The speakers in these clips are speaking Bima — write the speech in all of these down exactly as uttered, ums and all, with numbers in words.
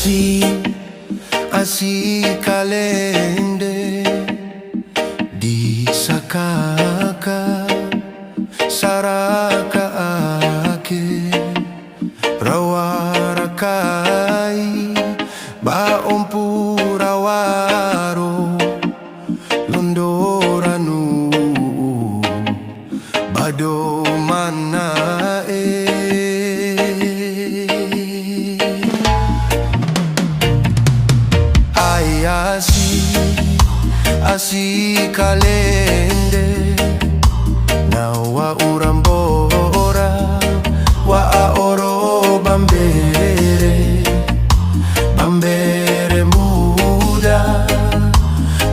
Si, asi kalende, di sakaka, saraka ake, rawa rakai, ba ompu rawaro, londo ra nu'u, ba dou mana e. Ai asi, asi kalende, na wa'ura mbora, wa'a oro ba mbere, ba mbere muda,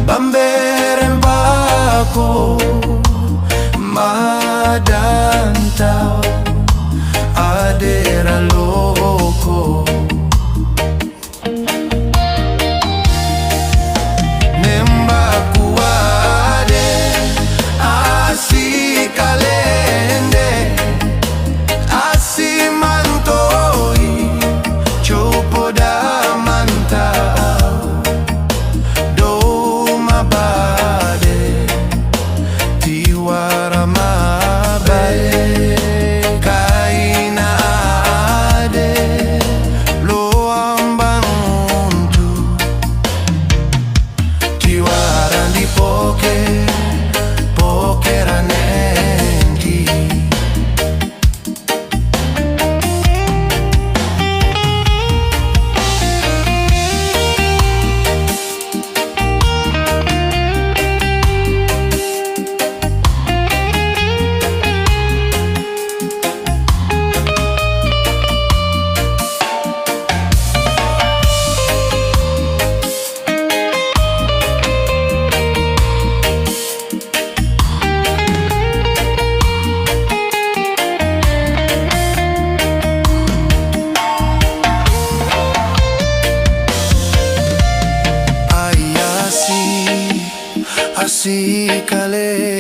ba mbere mbako, ma danta, ade ra loko. Nemba kuade, asi kalende, asi mantoi, copo da mantau, dou ma bade, tiwara ma bae, kaina ade, loa mbanguntu, tiwara ndi poke, poke ra nenti. Ai asi, asi kale.